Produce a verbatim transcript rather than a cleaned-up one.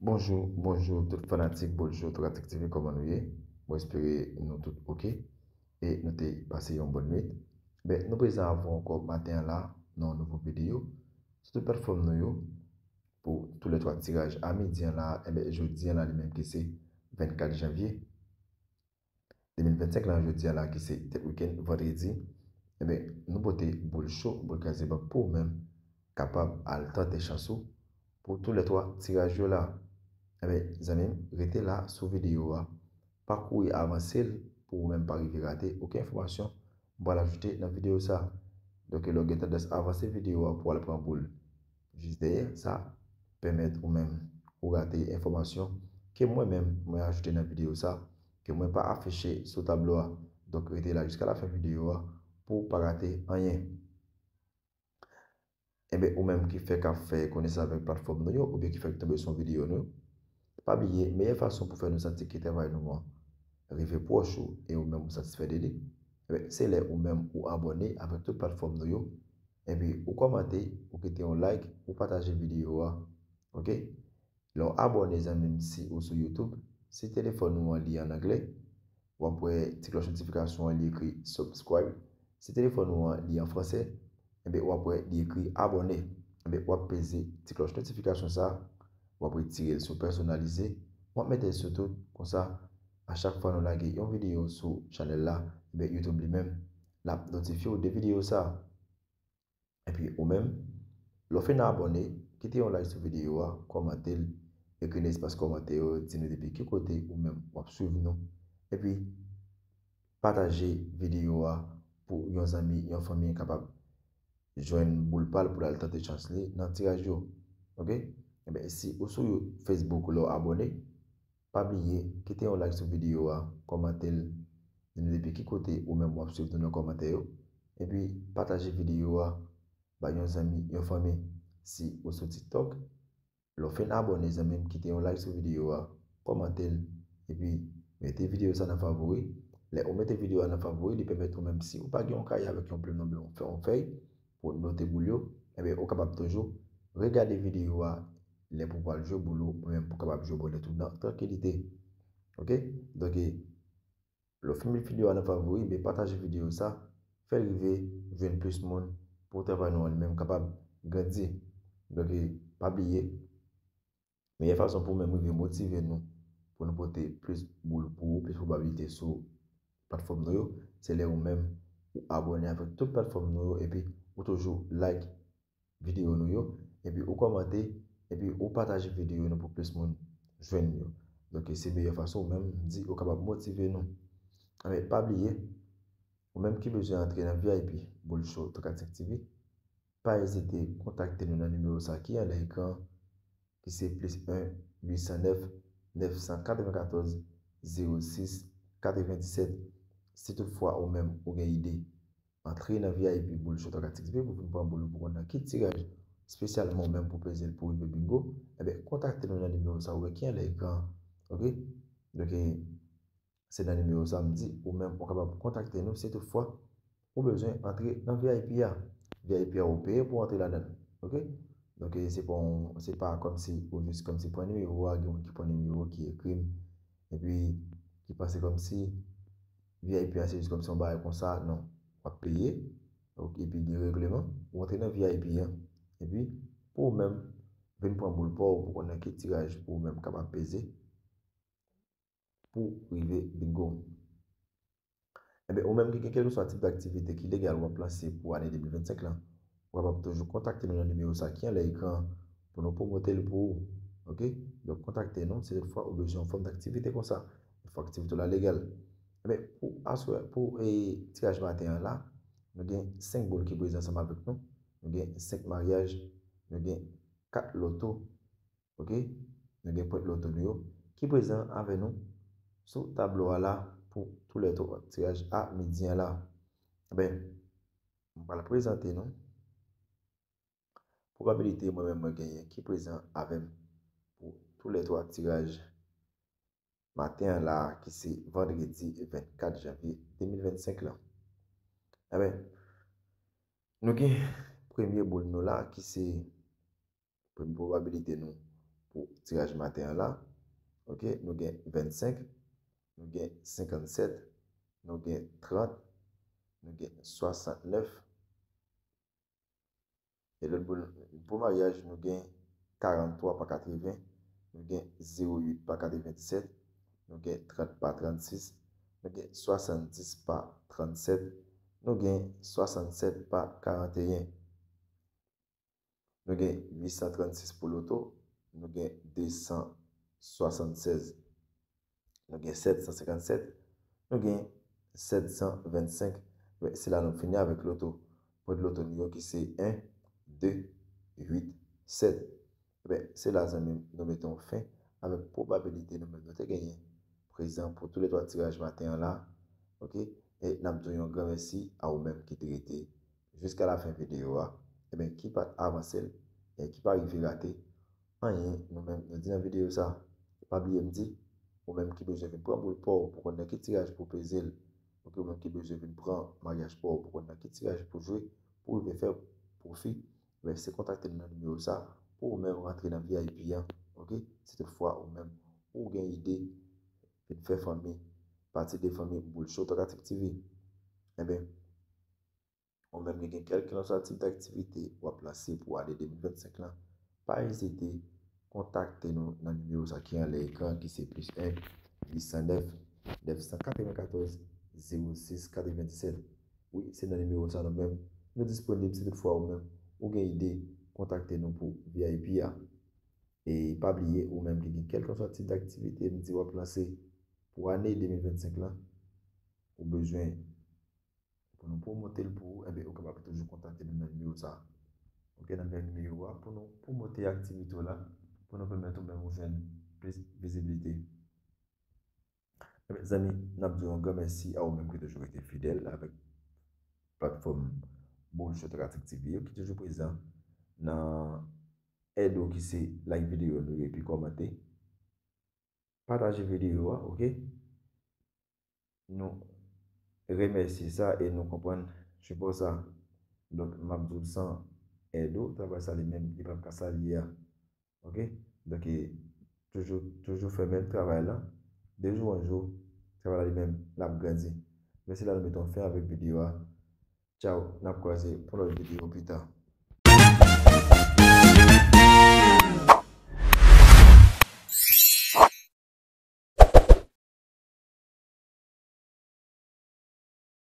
Bonjou, bonjou tout fanatik Boul Cho Tokatik T V, kòman nou ye? Mwen espere nou tout oke e nou te pase yon bòn nwit. Ben, nou prezan avè w ankò maten an la nan yon nouvo videyo sou tout platfòm nou yo pou tou lè twa tiraj a midi an la. Enben, jodi an la li menm ki se vennkat janvye de mil vennsenk la, jodi a la ki se tèt wikenn, vandredi, enben, nou pote boul cho, boul kraze bank pou ou menm kapab al tante chans ou pou tou lè twa tiraj yo la. Enben, zanmi m, rete la sou videyo a. Pa kouri avanse l pou ou menm pa rive rate okenn enfòmasyon m pral ajoute nan videyo sa. Donk, lè w gen tandans avanse videyo a pou w al pran boul jis dèyè, sa pèmèt ou menm ou rate enfòmasyon ke mwen menm mwen ajoute nan videyo sa, ke mwen pa afiche sou tablo a. Donk, rete la jiska lafen videyo a pou w pa rate anyen. Enben, ou menm ki fèk ap fè konesans avèk platfòm nou yo, oubyen ki fèk tonbe sou yon videyo nou, pa bliye, meyè fason pou fè nou santi ke travay nou an rive pwòch ou e ou menm ou satisfè de li, enben, se lè ou menm ou abòne avèk tout platfòm nou yo. Epi, ou kòmante, ou kite yon like, ou pataje videyo a. Oke? Lè w abòne, zanmi m, si ou sou YouTube, si telefòn ou an li an anglè, w ap wè ti klòch notifikasyon an li ekri subscribe. Si telefòn ou an li an fransè, enben, w ap wè li ekri abòne. Enben, w ap peze ti klòch notifikasyon sa, w ap retire l sou pèsonalize, w ap mete l sou tout, konsa, a chak fwa nou lage yon videyo sou chanèl la, enben, YouTube li menm, l ap notifye w de videyo sa. Epi ou menm, lè w fin abòne, kite yon like sou videyo a, kòmante l, ekri nan espas kòmantè yo, di nou depi ki kote ou menm w ap swiv nou. Epi, pataje videyo a pou yon zanmi, yon fanmi kapab jwenn boul pa l pou l al tante chans li nan tiraj yo. Oke? Enben, si ou sou Facebook lè w abòne, pa bliye, kite yon like sou videyo a, kòmante l, di nou depi ki kote ou menm w ap swiv nou nan kòmantè yo, epi pataje videyo a bay yon zanmi, yon fanmi. Si ou sou TikTok, lè w fin abòne, zanmi m, kite yon like sou videyo a, kòmante l, epi mete videyo sa nan favori. Lè ou mete videyo a nan favori, li pèmèt ou menm, si ou pa gen yon kaye avèk yon plim oubyen yon fè-, yon fèy pou note boul yo, enben, ou kapab toujou regade videyo a lè pou w pral jwe boul ou, ou menm pou w kapab jwe bòlèt ou nan trankilite. Oke? Donk, lè w fin met videyo a nan favori, ben pataje videyo sa, fè l rive jwenn plis moun pou travay nou an li menm kapab grandi. Donk, pa bliye, meyè fason pou w menm rive motive nou, pou nou pote plis boul pou ou, plis pwobabilite sou platfòm nou yo, se lè ou menm ou abòne avèk tout platfòm nou yo, epi ou toujou like videyo nou yo, epi ou kòmante, epi ou pataje videyo nou pou plis moun jwenn yo. Donk, se meyè fason ou menm di ou kapab motive nou. Enben, pa bliye, ou menm ki bezwen antre nan V I P Boul Cho Tokatik T V, pa ezite kontakte nou nan nimewo sa ki anlè ekran, ki se plis en uit san nèf nèf san katrevenkatòz zewo sis katrevendisèt. Si toutfwa ou menm ou gen ide antre nan V I P Boul Cho Tokatik T V pou vin pran boul ou pou konn nan ki tiraj espesyalman ou menm pou peze l pou rive bingo, enben, kontakte nou nan nimewo sa ou wè ki anlè ekran an. Oke? Donk, se nan nimewo sa m di, ou menm ou kapab kontakte nou si toutfwa ou bezwen antre nan V I P a. V I P a ou peye pou antre ladan l. Oke? Donk, se pa yon, se pa kòmsi ou jis kòmsi pran nimewo a, gen moun ki pran nimewo, ki ekri m, epi ki panse kòmsi V I P a se jis kòmsi yon bagay konsa, non. W ap peye, ok, epi gen regleman, ou antre nan V I P a. Epi, pou ou menm, vin pran boul pa w, pou konnen ki tiraj pou ou menm kapab peze pou rive bingo. Enben, ou menm ki gen kèlkeswa tip daktivite ki legal w ap lanse pou ane de mil vennsenk lan, ou kapab toujou kontakte nou nan nimewo sa ki anlè ekran an pou nou pwomote l pou ou. Oke? Donk, kontakte nou si toutfwa ou bezwen yon fòm daktivite konsa, yon fwa aktivite w la legal. Enben, pou aswè, pou, e, tiraj maten an la, nou gen senk boul ki prezan ansanm avèk nou. Nou gen senk maryaj, nou gen kat loto, oke? Nou gen pwent loto nou yo ki prezan avè nou sou tablo a la pou tou lè twa tiraj a midi an la. Enben, m pral prezante nou pwobabilite mwen menm mwen genyen ki prezan avè m pou tou lè twa tiraj maten an la, ki se vandredi vennkat janvye de mil vennsenk lan. Enben, nou gen premye boul nou la, ki se premye pwobabilite nou pou tiraj maten an la. Ok, nou gen vennsenk, nou gen senkannsèt, nou gen trant, nou gen swasantnèf. E lòt bò, pou maryaj, nou gen karanntwa pa katreven, nou gen zewo uit pa katrevenndisèt, nou gen trant pa trannsis, nou gen swasanndis pa trannsèt, nou gen swasannsèt pa karanteyen. Nou gen uit san trannsis pou loto, nou gen de san swasannsèz, nou gen sèt san senkannsèt, nou gen sèt san vennsenk. Men, se la nou fini avèk loto. Pwen de loto nou yo ki se en, de, uit, sèt. Ebyen, se la, zanmi m, nou mete yon fen avèk pwobabilite nou menm nou te genyen prezan pou toulètwa tiraj maten an la. Ok? E n ap di w yon gran mèsi a ou menm ki te rete jiska lafen videyo a. Ebyen, ki pa t avanse l, e ki pa rive rate anyen, nou menm, nou di nan videyo sa. Pa bliye m di, ou menm ki bezwen vin pran boul pa w pou konn nan ki tiraj pou peze l, ok, ou menm ki bezwen vin pran maryaj pa w pou konn nan ki tiraj pou jwe, pou rive fè pwofi, reste kontakte m nan nimewo sa pou ou menm rantre nan V I P an, ok? Si toutfwa ou menm ou gen ide vin fè fanmi, pati de fanmi Boul Show Talkative T V, enben, ou menm ki gen kèlkelanswa tip daktivite w ap lanse pou ane de mil vennsenk lan, pa ezite kontakte nou nan nimewo sa ki anlè ekran an, ki se plis en, uit san nèf, nèf san katrevenkatòz, zewo sis katrevendisèt. Wi, se nan nimewo sa nou menm nou disponib si toutfwa ou menm ou gen ide kontakte nou pou V I P a. E pa bliye, ou menm ki gen kèlkelanswa tip daktivite m di w ap lanse pou ane de mil vennsenk lan, ou bezwen pou nou pwomote l pou ou, enben, ou kapab toujou kontakte nou nan nimewo sa. Ok, nan menm nimewo a, pou nou pwomote aktivite w la, pou nou pèmèt ou menm ou jwenn plis vizibilite. Enben, zanmi, n ap di w yon gran mèsi a ou menm ki toujou rete fidèl avèk platfòm Boul Show Talkative T V yo, ki toujou prezan nan èd ou, ki se like videyo nou yo epi kòmante. Pataje videyo a, ok? Nou remèsye sa e nou konprann sipò sa. Donk, m ap di w san èd ou, travay sa li menm, li p ap ka sa l ye a. Ok? Donk, e, toujou, toujou fè menm travay la. De jou an jou, travay la li menm, l ap grandi. Men se la nou mete yon fen avèk videyo a. Tchaw, n ap kwaze pou lòt videyo pita.